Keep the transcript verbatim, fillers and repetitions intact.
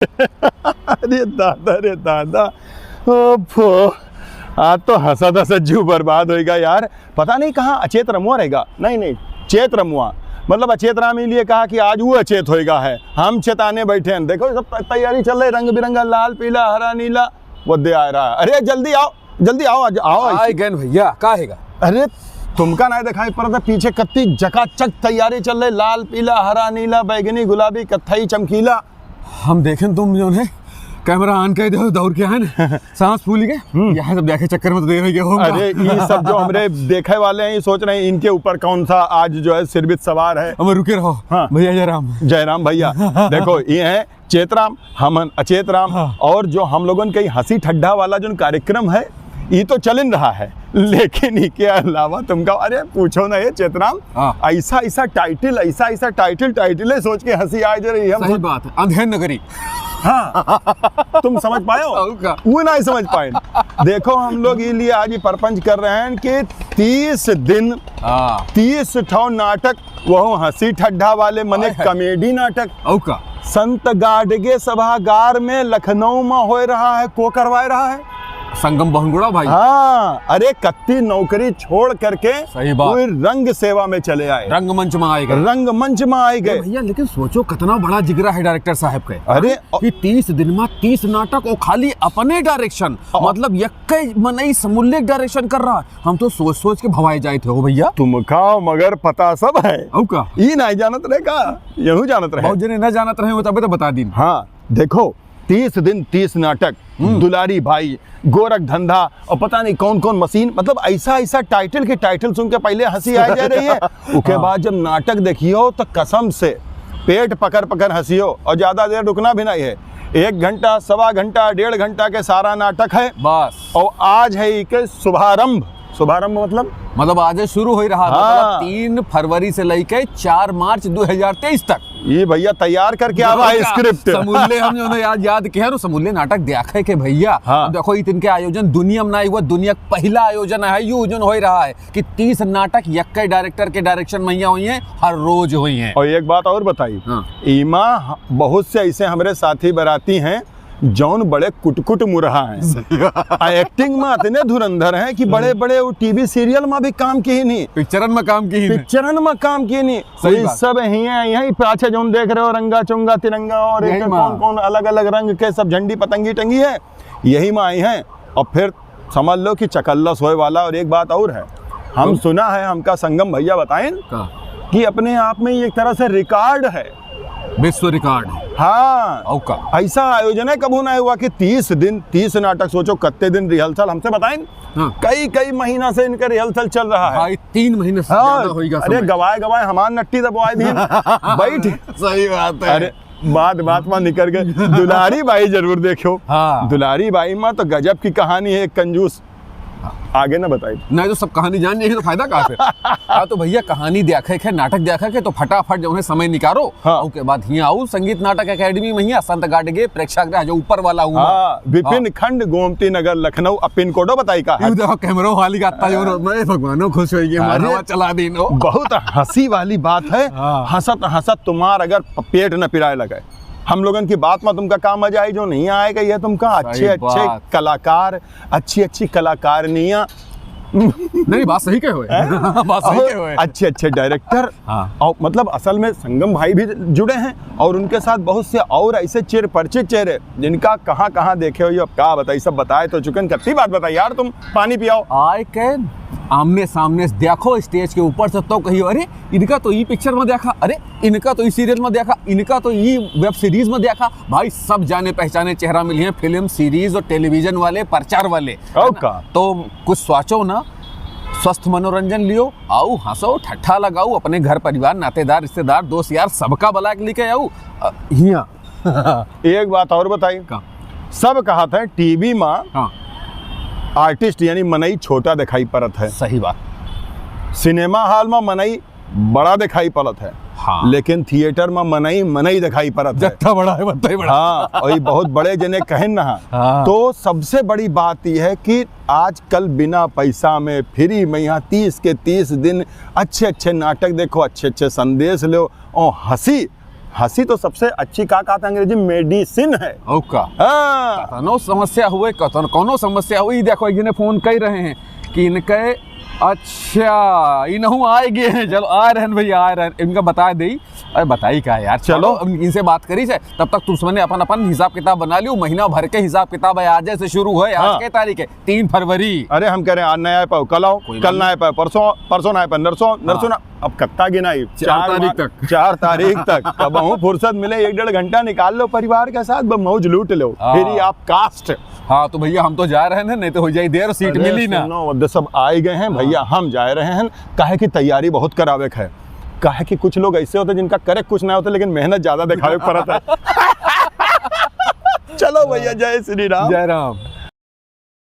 अरे दादा रे दादा, ओफो, आज तो हंसत हंसत जीव बर्बाद होइगा यार। पता नहीं कहाँ अचेत रमुआ रहेगा। नहीं नहीं, चेत रमुआ, मतलब अचेत राम इलिए कहा कि आज वो अचेत होइगा है, हम चेताने बैठे हैं। देखो सब त-, तैयारी चल रही, रंग बिरंगा, लाल पीला हरा नीला, वो दे आ रहा है। अरे जल्दी आओ, जल्दी आओ, आज आओ। आए गए भैया, का हैगा? अरे तुमका ना दिखाई पड़ता, पीछे कत्ती चकाचक तैयारी चल रही, लाल पीला हरा नीला बैगनी गुलाबी कत्थई चमकीला। हम देखें तुम जो है कैमरा ऑन कर दो, दौड़ के आए ना, सांस फूल गए। हम्म। यहाँ सब देखे चक्कर में तो देर हो गया होगा। अरे ये सब जो हमरे देखे वाले हैं, ये सोच रहे हैं इनके ऊपर कौन सा आज जो है सिरबित सवार है। अब रुके रहो। हाँ। भैया जयराम। जयराम भैया। देखो ये है चेतराम, हमन अचेत राम। हाँ। और जो हम लोगन के हंसी ठड्डा वाला जो कार्यक्रम है, ये तो चलिन रहा है, लेकिन इके अलावा तुमका, अरे पूछो ना ये चेतराम, हाँ। ऐसा ऐसा टाइटल, ऐसा ऐसा टाइटल, टाइटल है, सोच के हंसी आ जा रही है। सही बात है, अंधेर नगरी। हाँ, तुम समझ पायो? और का? वो नहीं समझ पाए। देखो हम लोग ये लिए आज ये परपंच कर रहे हैं कि तीस दिन, हाँ। तीस ठो नाटक, वो हंसी ठड्डा वाले, मने हाय, हाय। कॉमेडी नाटक। और का? संत गाडगे सभागार में लखनऊ में होए रहा है, को करवाए रहा है? संगम बहुगुणा भाई। हाँ, अरे कत्ती नौकरी छोड़ करके सही बात। वो रंग सेवा में चले आए। रंगमंच में आए गए। रंगमंच में आए ए गए। भैया, लेकिन सोचो कितना बड़ा जिगरा है डायरेक्टर साहब के। अरे, कि तीस दिन में तीस नाटक और खाली अपने डायरेक्शन, हाँ। मतलब यक्के मनई समूल्य डायरेक्शन कर रहा है। हम तो सोच सोच के भवाए जाए थे हो भैया। तुमका मगर पता सब है। अउ का? ई नहीं जानत रहे का? यहू जानत रहे। बहुत जने ना जानत रहे हो, तबे तो बता दीन। हाँ, देखो, तीस दिन तीस नाटक, हम्म। दुलारी भाई, गोरख धंधा और पता नहीं कौन कौन मशीन, मतलब ऐसा ऐसा टाइटल के टाइटल सुन के पहले हंसी आ जा रही है। उके हाँ। बाद जब नाटक देखियो तो कसम से पेट पकड़ पकड़ हंसियो और ज्यादा देर रुकना भी नहीं है। एक घंटा, सवा घंटा, डेढ़ घंटा के सारा नाटक है। बस। और आज है इके शुभारंभ। शुभारंभ मतलब? मतलब आज शुरू हो ही रहा, हाँ। मतलब तीन फरवरी से लेके चार मार्च दो हज़ार तेईस तक। ये भैया तैयार करके आवा है का स्क्रिप्ट। समूल्य हम जो है आज याद किया, समूल्य नाटक देखे के भैया। हाँ। अब देखो, इतन के आयोजन दुनिया में ना हुआ, दुनिया का पहला आयोजन है, यो आयोजन हो ही रहा है कि तीस नाटक यक्के डायरेक्टर के डायरेक्शन में यहाँ हुई हैं, हर रोज हुई हैं। और एक बात और बताई, हाँ। इमा ह-, बहुत से ऐसे हमरे साथी बराती हैं, जौन बड़े कुटकुट मुरहा हैं। सही बात। आ एक्टिंग में इतने धुरंधर हैं कि बड़े बड़े वो टीवी सीरियल में भी काम किए नहीं। पिक्चरन में काम किए नहीं। पिक्चरन में काम किए नहीं। सही वही बात। सब यहीं, यहीं पाछे जौन देख रहे हो, रंगा चुंगा तिरंगा और यही एक माँ। कौन कौन अलग अलग रंग के सब झंडी पतंगी टंगी है, यही में आई हैं। और फिर समझ लो कि चकल्लस होए वाला। और एक बात और है, हम तो? सुना है, हमका संगम भैया बताएं का? कि अपने आप में ये एक तरह से रिकॉर्ड है। विश्व रिकॉर्ड। हाँ। और का? ऐसा आयोजन है कभू ना हुआ कि तीस दिन, तीस नाटक, सोचो कितने दिन रिहर्सल, हमसे बताएं। हाँ। कई, कई महीना से इनका रिहर्सल चल रहा है। भाई, तीन महीने से हाँ, ज्यादा होइगा अरे समय। गवाए गवाए हमार नट्टी दबवाए भी। बैठ। सही बात है। अरे, बात, बात में निकल गए। दुलारी बाई जरूर देखो। हाँ। दुलारी बाई में तो गजब की कहानी है, एक कंजूस। आगे ना बताई। नहीं तो सब कहानी जान जाइए तो फायदा का फिर? हाँ, तो भैया, कहानी देखे के, नाटक देखे के, तो फटाफट जो है समय निकालो। हाँ। ओके बाद हियाँ आओ संगीत नाटक एकेडमी में, हियाँ संत गाडगे प्रेक्षागृह जो ऊपर वाला हुआ। हाँ, विपिन हाँ। खंड, गोमती नगर, लखनऊ। अब पिन कोडो बताई का है? यू देखो, कैमरा वाली का आता जो हाँ। मैं भगवानो खुश हो गया, अरे, हवा चला दीनो। बहुत हंसी वाली बात है। हाँ। हंसत हंसत तुम्हार अगर प-, पेट न पिराए लगे। हम लोगन की बात में तुमका का मजा आई जो नहीं आएगा, ये तुमका सही अच्छे अच्छे बात। कलाकार, अच्छी अच्छी कलाकारनियाँ। नहीं, बात सही कहे हुए। हैं? बात सही और कहे हुए। अच्छे अच्छे डायरेक्टर। हाँ। और मतलब असल में संगम भाई भी जुड़े हैं और उनके साथ बहुत से और ऐसे चिर परिचित चेहरे जिनका कहाँ कहाँ देखे हो, ये अब का बताई, सब बताए तो चुकन। कत्ती बात बताई यार, तुम पानी पियाओ। आए के आमने सामने से देखो स्टेज के ऊपर से तो कहियो, "अरे, इनका तो ई पिक्चर में देखा, अरे, इनका तो ई सीरियल में देखा, इनका तो ई वेब सीरीज में देखा।" भाई, सब जाने पहचाने चेहरा मिली हैं, फिल्म, सीरीज और टेलीविजन वाले, प्रचार वाले। और का? तो कुछ सोचो ना, स्वस्थ मनोरंजन लियो, आओ, हंसो, ठट्ठा लगाओ, अपने घर परिवार, नातेदार, रिश्तेदार, दोस्त यार, सबका बुला के लेके आओ, अ, हियाँ। एक बात और बताई। का? सब कहत है टीवी में हाँ। आर्टिस्ट यानी मनई छोटा दिखाई पड़त है। सही बात। सिनेमा हॉल में मनई बड़ा दिखाई पड़त है, हाँ। लेकिन थिएटर में मनई मनई दिखाई पड़त है। जत्था बड़ा है, बत्ता ही बड़ा। हाँ, और ये बहुत बड़े जने कहन ना। हाँ। तो सबसे बड़ी बात ये है कि आजकल बिना पैसा में फ्री में यहाँ तीस के तीस दिन अच्छे अच्छे नाटक देखो, अच्छे अच्छे संदेश लो और हंसी हंसी तो सबसे अच्छी, का कहता अंग्रेजी, मेडिसिन है। ओका। हाँ। कतनो समस्या हुए, कतन-, कौनो समस्या हुई, देखो, एक जने फोन कर रहे हैं कि इनके, अच्छा, इनहू आए गए हैं, चलो, आ रहे हैं भैया, आ रहे हैं, इनका बता दे। अरे, बताई का यार, चलो। चलो, अब इनसे बात करी से, तब तक तुम सबने अपन, अपन हिसाब किताब बना लियो, महीना भर के हिसाब किताब है, आज से शुरू है, आज हाँ। के तारीख है, तीन फरवरी। अरे, हम कह रहे हैं, आज ना आए पाओ, कल आओ, कोई कल बात ना आए पाओ, परसों, परसों ना आए पाओ, नरसों, हाँ। नरसों ना, अब कत्ता गिनाई? चार चार तारीख मा-, तक। चार तारीख तक। कबहूँ फुर्सत मिले, एक डेढ़ घंटा निकाल लो परिवार के साथ, बस मौज लूट लो। हाँ। फिर ही आप कास्ट। हाँ, तो भैया, हम तो जा रहे हैं, नहीं तो हो जाए देर, सीट अरे मिली ना। सुनो, अब सब आ ही गए हैं भैया, हाँ। हम जा रहे हैं, काहे कि तैयारी बहुत करावे के है, काहे कि कुछ लोग ऐसे होते हैं जिनका करे कुछ ना होता, लेकिन मेहनत ज्यादा दिखावे के पड़ता है। चलो भैया, जय श्री राम। जय राम।